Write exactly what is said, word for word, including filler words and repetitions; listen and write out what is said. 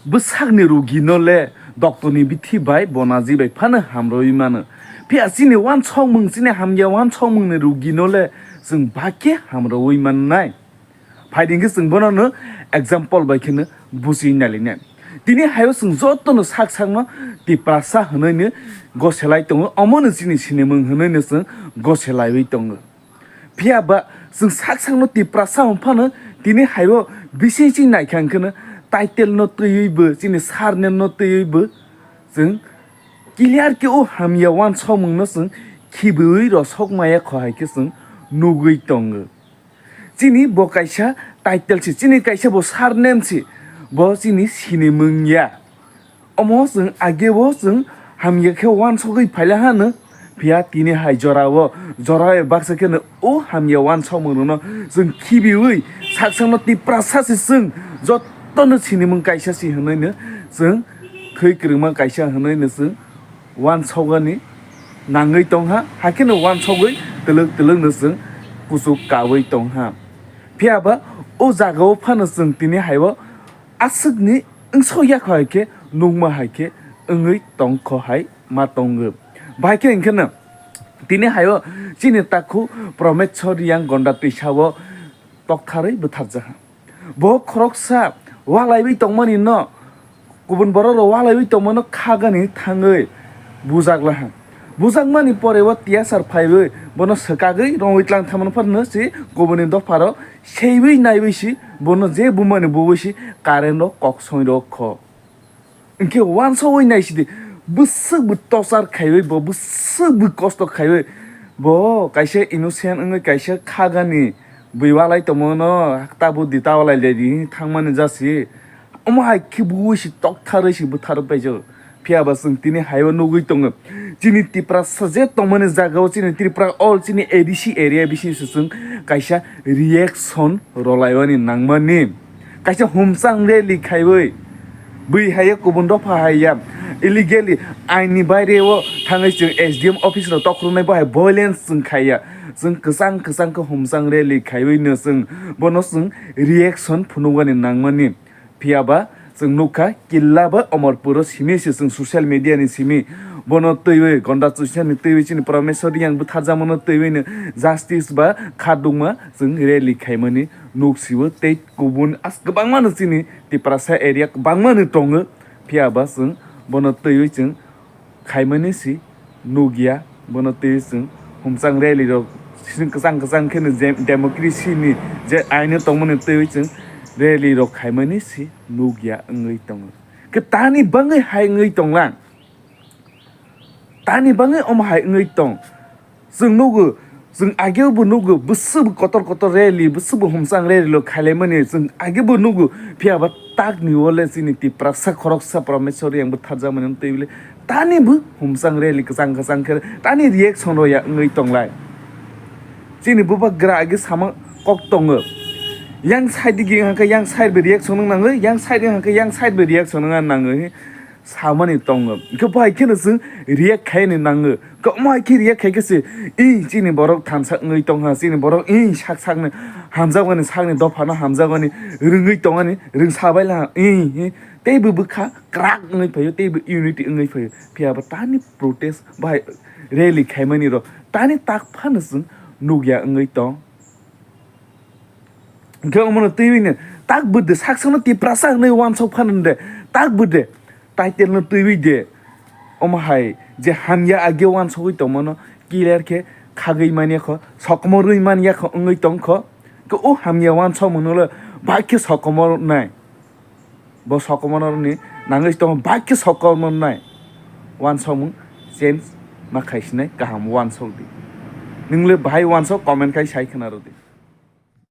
Bwsakni rugino le doctorni bithi bai bonaji bai phano hamrwi mano. Phiya chini uansukmung, chini hamya uansukmungni rugino le chwng bahai khe hamrwi mannai. Phai di hwnkhe chwng bono no example bai kheno buji nailainai. Tini haio chwng jotono sak sakno Tiprasa hwnwi no goselai tongo, omono chini sinimung hwnwi no chwng goselaiwi tongo. Phiya ba chwng sak sakno Tiprasa wng phano tini haio bising sing naikha hwnkhe no title no twiwi bo, chini surname no twiwi bo chwng clear khe o hamya uansukmung no chwng khibiwi rosok maya kho hai khe chwng nugwi tongo. Chini bo kaisa title si, chini kaisa bo surname si, bo chini sinimung ya. Omo chwng age o chwng hamya khe uansugwi phaila hano. Phiya tini hai jora o, jora o baksa kheno o hamya uansukmung rwno chwng khibiwi sak sakno Tiprasa si chwng jotono sinimung kaisa si hwnwi no chwng thwi kwrwngma kaisa hwnwi no chwng uansugani nangwi tongha, hakheno uansugwi twlwk twlwk no chwng kuchuk kawi tongha. Phiya ba o jaga o phano chwng tini haio aswkni wngsok ya kho hai khe nukma hai khe wngwi tong kho hai ma tongo. Bahai khe hwnkhe no tini haio chini takhu Promeshwar Reang Gonda twisa o toktharwi bwtharjakha. Bo khoroksa walaiwi tongmani no, kubun borok rok walaiwi tongmano khagani thangwi bujak laha. Bujakmani pore o tiyasar phaiwi bono swkagwi rongwi tlang thamani phano se kubuni dopharo seiwi naiwi se bono je bumani buwi se current o kok soi rok kho. Hwnkhe uansugwi naisidi, bwswk bo torture khaiwi bo, bwswk bo kosto khaiwi bo, kaisa innocent wngwi kaisa khagani bwi walai tongmano, tabuk di ta walai le di thangmani jasi. Omo hai khe buwi si toktharwi si bwtharwi paijak. Phiya ba chwng tini haio nugwi tongo. Chini Tiprasa je tongmani jaga o chini Tripura all chini A D C area bisingo se chwng kaisa reaction rwlaimani nangmani. Kaisa humchang rally khaiwi bwi haiya kubun dopha haiya illegally aini baire o thangwi chwng S D M office rok tokrwnai bo hai violence chwng khaiya. Chwng kwchang kwchang khe humchang rally khaiwi no chwng bono chwng reaction phunukmani nangmani. Phiya ba chwng nukha killa ba Omorpuro simi se chwng social media ni simi bono twiwi Gonda Tuisani twiwi chini Promeshwar Reang bwtharjakmano twiwi no justice ba khadukma chwng rally khaimani nuksio tei kubun as kwbangma no chini Tiprasa area kwbangma no tongo. Phiya ba chwng bono twiwi chwng khaimani si nukya, bono twiwi chwng humchang rally rok sini kwchang kwchang khe no je democracy ni je aino tongmani twiwi chwng rally rok khaimani si nukya wngwi tongo. Khe tani bangwi hai wngwi tonglang? Tani bangwi omo hai wngwi tong? Chwng nugo, chwng ageo bo nugo, bwswk bo kotor kotor rally, bwswk bo humchang rally lo khailaimani chwng ageo bo nugo. Phiya ba takni o le chini Tiprasa khoroksa Promeshwar Reang bwtharjakmani twi bile tani bo humchang rally kwchang kwchang khe tani reaction rwya wngwi tonglai. Chini bubagra age sama kok tongo. Yang side di hwnkhe yang side bo reaction wng nangwi, yang side hwnkhe yang side bo reaction wng nangwi. Samani tongo. Hwnkhe bo hai kheno chwng react khaini nango. Kwbangma hai khe react khai khe se, "Ih, chini borok thansa wngwi tongha, chini borok ih sak sakni hamjakmani, sakni dophano hamjakmani, rwngwi tongani, rwngsa bai laha, ih, ih." Tei bo bwkha kwrak wngwi phaio, tei bo unity wngwi phaio. Phiya bo tani protest bai rally khaimani rok tani tak phano chwng nukya wngwi tong. Hwnkhe omono twiwi no tak bwdde saksano Tiprasa hwnwi uansuk phano de, tak bwdde title no twiwi de. Omo hai je hamya age uansugwi tongmano clear khe khagwi manya kho, sokomorwi manya kho, wngwi tong kho. Hwnkhe o hamya uansukmano le bai khe sokomornai. Bo sokomornani nangwi tongo, bai khe sokomornai. Uansukmung change ma khaisinai kaham uansuk di. Nwng le bahai uansuk comment khai sai khna rw di.